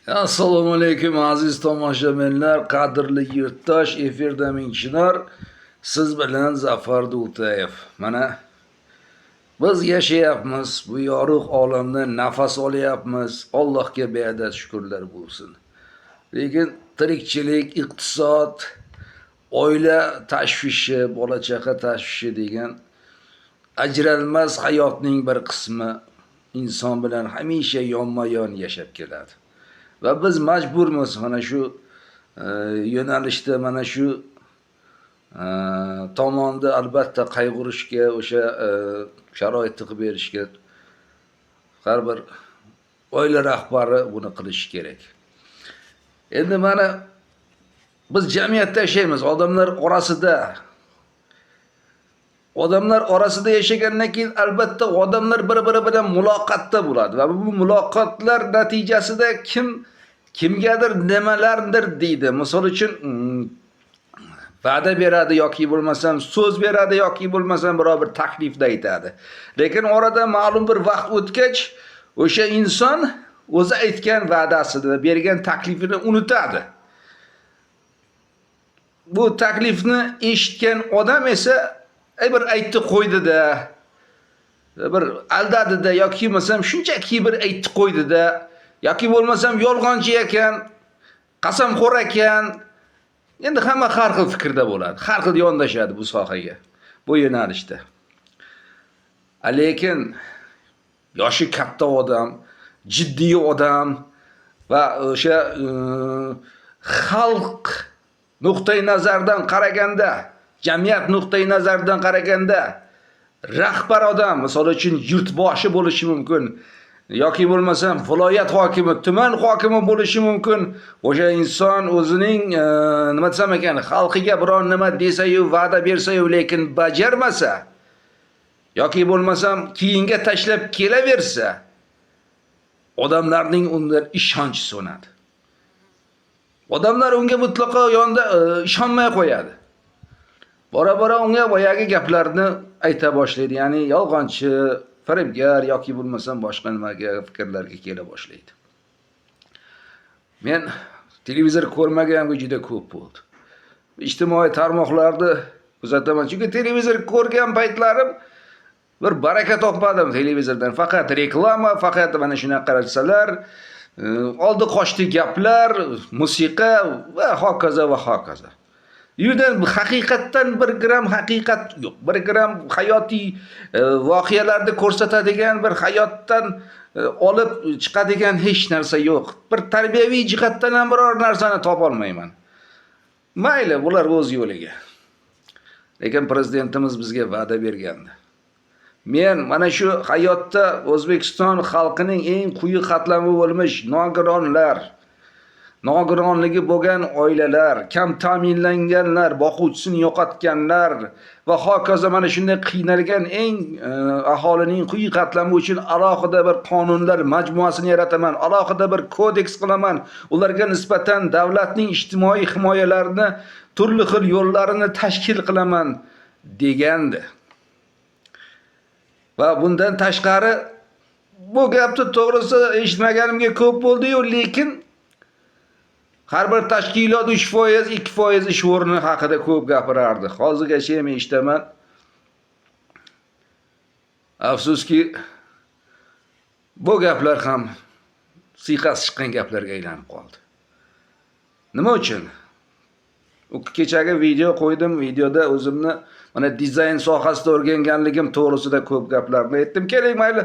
Assalomu alaykum aziz tomoshabinlar, qadrli yurtdosh, efirda Ming Chinor, siz bilan Zafar Dultayev. Mana biz yashayapmiz, bu yorug' olamda nafas olyapmiz. Allohga beadad shukrlar bo'lsin. Lekin tirikchilik, iqtisod, oila tashvishi, bola chaqa tashvishi degan ajralmas hayotning bir qismi inson bilan hamisha yonma-yon yashab keladi. Va biz majburmiz mana shu yo'nalishda, mana shu tomonda albatta qayg'urishga, o'sha sharoitni qilib berishga har bir oila rahbari buni qilishi kerak. Endi mana biz jamiyatda yashaymiz, odamlar orasida. Odamlar orasida yashagandan keyin albatta odamlar bir-biri bilan muloqotda bo'ladi va bu muloqotlar natijasida kim kimgadir nimalardir deydi. Misol uchun va'da beradi yoki bo'lmasam so'z beradi yoki bo'lmasam biror bir taklifda aytadi. Lekin orada ma'lum bir vaqt o'tgach, o'sha inson o'zi aytgan va'dasini, bergan taklifini unutadi. Bu taklifni eshitgan odam esa bir aytdi qo'ydi-da, bir aldadi-da yoki bo'lmasam shunchaki bir aytdi qo'ydi-da, yoki bo'lmasam yolg'onchi ekan, qasamxo'r ekan. Endi hamma har xil fikrda bo'ladi, har xil yondashadi bu sohaga, bu yo'nalishda. Lekin yoshi katta odam, jiddiy odam va o'sha xalq nuqtai nazaridan qaraganda, jamiyat nuqtai nazaridan qaraganda rahbar odam, misol uchun yurtboshi bo'lishi mumkin yoki bo'lmasam viloyat hokimi, tuman hokimi bo'lishi mumkin. O'sha inson o'zining nima desam ekan, xalqiga biron nima desa-yu, va'da bersa-yu, lekin bajarmasa yoki bo'lmasam keyinga tashlab kelaversa, odamlarning undan ishonchi so'nadi. Odamlar unga mutlaqo yonda ishonmay qo'yadi. Bora-bora unga boyagi gaplarni ayta boshlaydi. Ya'ni yolg'onchi, firibgar yoki bo'lmasam boshqa nimaga fikrlarga kela boshlaydi. Men televizor ko'rmaganimga juda ko'p bo'ldi. Ijtimoiy tarmoqlarni kuzataman. Chunki televizor ko'rgan paytlarim bir baraka topmadim televizordan. Faqat reklama, faqat mana shunaqa narsalar, oldi qochdi gaplar, musiqa va hokazo va hokazo. Yerdan haqiqatdan bir gram haqiqat yo'q. Bir gram hayotiy voqealarni ko'rsatadigan, bir hayotdan olib chiqadigan hech narsa yo'q. Bir tarbiyaviy jihatdan ham biror narsani topa olmayman. Mayli, bular o'z yo'liga. Lekin prezidentimiz bizga va'da bergandi. Men mana shu hayotda O'zbekiston xalqining eng quyi qatlami bo'lmish nogironlar, nogironligi bo'lgan oilalar, kam ta'minlanganlar, boquvchisini yo'qotganlar va hokazo mana shunday qiynalgan eng aholining quyi qatlami uchun alohida bir qonunlar majmuasini yarataman, alohida bir kodeks qilaman. Ularga nisbatan davlatning ijtimoiy himoyalarini, turli xil yo'llarini tashkil qilaman degandi. Va bundan tashqari bu gapni to'g'risi eshitmaganimga ko'p bo'ldi-yu, lekin har bir tashkilot 3%, 2% ish o'rni haqida ko'p gapirardi. Hozirgacha ham eshitaman. Afsuski, bu gaplar ham siyqasi chiqqan gaplarga aylanib qoldi. Nima uchun? U kechagi video qo'ydim, videoda o'zimni mana dizayn sohasida o'rganganligim to'g'risida ko'p gaplarni aytdim. Keling, mayli,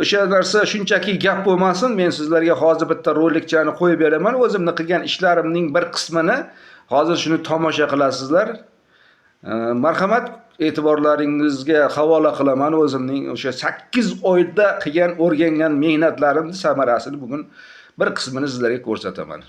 o'sha narsa shunchaki gap bo'lmasin, men sizlarga hozir bitta rolikchani qo'yib beraman. O'zimni qilgan ishlarimning bir qismini hozir shuni tomosha qilasizlar. Marhamat, e'tiborlaringizga havola qilaman o'zimning o'sha 8 oyda qilgan, o'rgangan mehnatlarimning samarasini bugun bir qismini sizlarga ko'rsataman.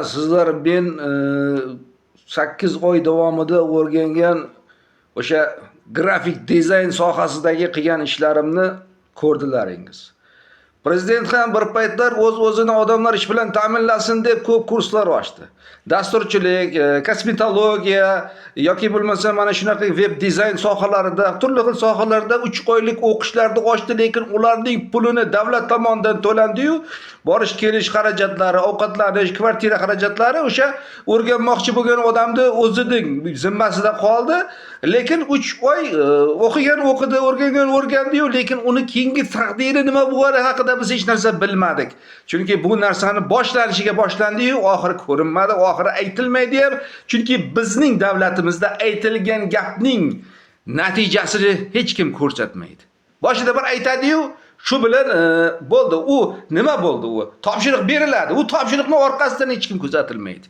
Mana sizlar men 8 oy davomida o'rgangan o'sha grafik dizayn sohasidagi qilgan ishlarimni ko'rdilaringiz. Prezident ham bir paytlar o'z-o'zini odamlar ish bilan ta'minlasin deb ko'p kurslar ochdi. Dasturchilik, kosmetologiya yoki bo'lmasa mana shunaqa veb dizayn sohalarida, turli xil sohalarda 3 oylik o'qishlarni ochdi, lekin ularning pulini davlat tomonidan to'landi-yu, borish kelish xarajatlari, ovqatlanish, kvartira xarajatlari o'sha o'rganmoqchi bo'lgan odamni o'zining zimmasida qoldi. Lekin 3 oy o'qigan o'qidi, o'rgangan o'rgandi-yu, lekin uni keyingi taqdiri nima bo'lgani haqida biz hech narsa bilmadik. Chunki bu narsani boshlanishiga boshlandi-yu, oxiri ko'rinmadi, oxiri aytilmaydi ham. Chunki bizning davlatimizda aytilgan gapning natijasini hech kim ko'rsatmaydi. Boshida bir aytadi-yu, shu bilan bo'ldi. U nima bo'ldi u? Topshiriq beriladi. U topshiriqni orqasidan hech kim kuzatilmaydi.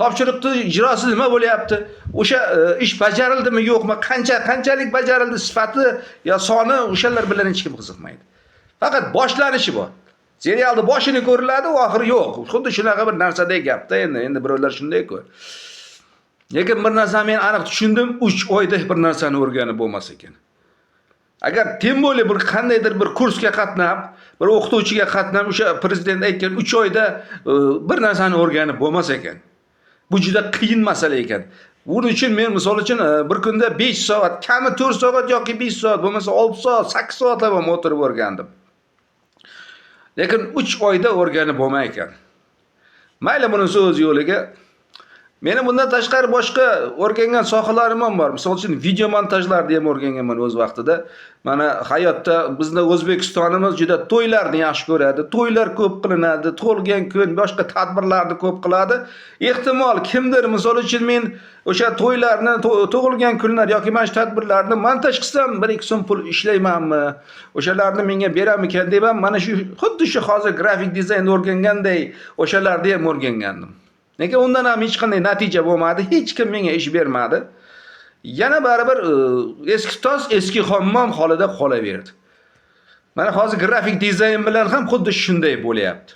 Topshiriqni ijrosi nima bo'lyapti? O'sha ish bajarildimi, yo'qmi? Qancha qanchalik bajarildi, sifati yo soni, o'shalar bilan hech kim qiziqmaydi. Faqat boshlanishi bor. Serialni boshini ko'riladi, oxiri yo'q. Xuddi shunaqa bir narsadek gapda endi, endi birovlar shunday-ku. Lekin bir narsani men aniq tushundim, 3 oyda bir narsani o'rganib bo'lmas ekan. Agar тем более bir qandaydir bir kursga qatnab, bir o'qituvchiga qatnab, o'sha prezident aytgan 3 oyda bir narsani o'rganib bo'lmas ekan. Bu juda qiyin masala ekan. Buning uchun men misol uchun bir kunda 5 soat, kami 4 soat yoki 5 soat, bo'lmasa 6 soat, 8 soatlab ham o'tirib o'rgandim. Lekin 3 oyda o'rganib bo'lmay ekan. Mayli, bunisi o'z yo'liga. Meni bundan tashqari boshqa o'rgangan sohalarim ham bor. Misol uchun video montajlarni ham o'rganganman o'z vaqtida. Mana hayotda bizni O'zbekistonimiz juda to'ylarni yaxshi ko'radi. To'ylar ko'p qilinadi, tug'ilgan kun, boshqa tadbirlarni ko'p qiladi. Ehtimol kimdir, misol uchun men o'sha to'ylarni, tug'ilgan kunlar yoki mana shu tadbirlarni montaj qilsam 1-2 so'm pul ishlaymanmi? O'shalarni menga beramikan deb ham mana shu xuddi shu hozir grafik dizaynni o'rganganday o'shalarni ham o'rgangandim. Lekin undan ham hech qanday natija bo'lmadi. Hech kim menga ish bermadi. Yana baribir eski tos, eski hammom holida qolaverdi. Mana hozir grafik dizayn bilan ham xuddi shunday bo'lyapti.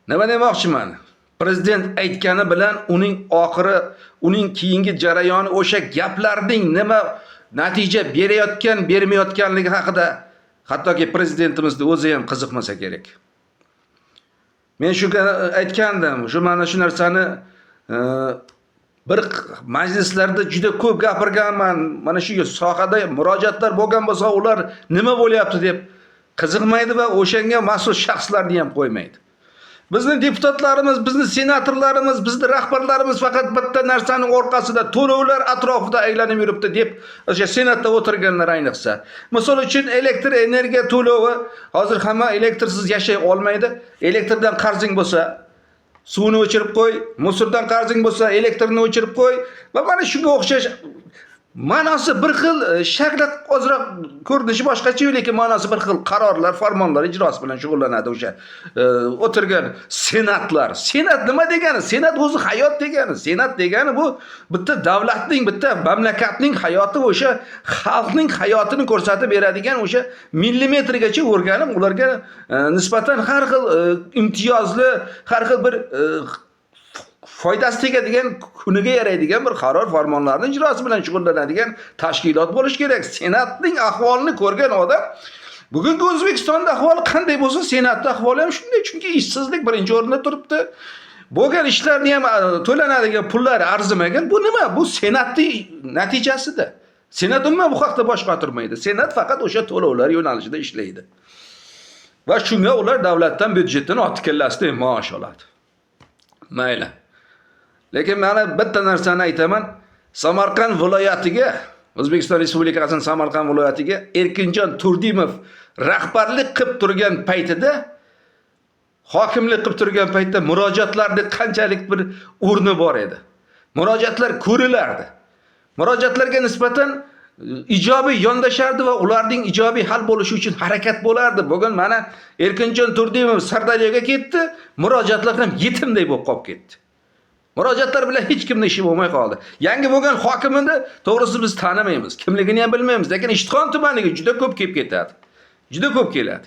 Nima demoqchiman? Prezident aytgani bilan uning oxiri, uning keyingi jarayoni, o'sha gaplarning nima natija berayotgan, bermayotganligi haqida hattoki prezidentimizni o'zi ham qiziqmasa kerak. Men shu aytgandim, shu mana shu narsani bir majlislarda juda ko'p gapirganman. Mana shu sohada murojaatlar bo'lgan bo'lsa, ular nima bo'lyapti deb qiziqmaydi va o'shanga mas'ul shaxslarni ham qo'ymaydi. Bizni deputatlarimiz, bizni senatorlarimiz, bizni rahbarlarimiz faqat bitta narsaning orqasida, to'lovlar atrofida aylanib yuribdi deb o'sha senatda o'tirganlar ayniqsa. Misol uchun elektr energiya to'lovi, hozir hamma elektrsiz yashay olmaydi. Elektrdan qarzing bo'lsa, suvni o'chirib qo'y, мусор dan qarzing bo'lsa, elektrni o'chirib qo'y va mana shunga o'xshash ma'nosi bir xil, shakli ozroq ko'rinishi boshqacha, lekin ma'nosi bir xil qarorlar, farmonlar ijrosi bilan shug'ullanadi o'sha o'tirgan senatlar. Senat nima degani? Senat o'zi hayot degani. Senat degani bu bitta davlatning, bitta mamlakatning hayoti, o'sha xalqning hayotini ko'rsatib beradigan, o'sha millimetrgacha o'rganib, ularga nisbatan har xil imtiyozli, har xil bir foydasi tegadigan, kuniga yaraydigan bir qaror farmonlarni ijrosi bilan shug'ullanadigan tashkilot bo'lishi kerak. Senatning ahvolini ko'rgan odam, bugungi O'zbekistonda ahvoli qanday bo'lsa, Senatda ahvoli ham shunday, chunki ishsizlik birinchi o'rinda turibdi. Bo'lgan ishlarni ham to'lanadigan pullar arzimagan. Bu nima? Bu Senatning natijasida. Senat umuman bu haqda bosh qotirmaydi. Senat faqat o'sha to'lovlar yo'nalishida ishlaydi. Va shunga ular davlatdan, byudjetdan oti kallasida maosh oladi. Mayli. Lekin mana bitta narsani aytaman. Samarqand viloyatiga, O'zbekiston Respublikasining Samarqand viloyatiga Erkinjon Turdimov rahbarlik qilib turgan paytida, hokimlik qilib turgan paytda murojaatlarni qanchalik bir o'rni bor edi. Murojaatlar ko'rilardi. Murojaatlarga nisbatan ijobiy yondashardi va ularning ijobiy hal bo'lishi uchun harakat bo'lardi. Bugun mana Erkinjon Turdimov Sirdaryoga ketdi, murojaatlar ham yetimday bo'lib qolib ketdi. Murojaatlar bilan hech kimning ishi bo'lmay qoldi. Yangi bo'lgan hokimini to'g'risi biz tanimaymiz, kimligini ham bilmaymiz, lekin Ishtixon tumaniga juda ko'p kelib ketadi. Juda ko'p keladi.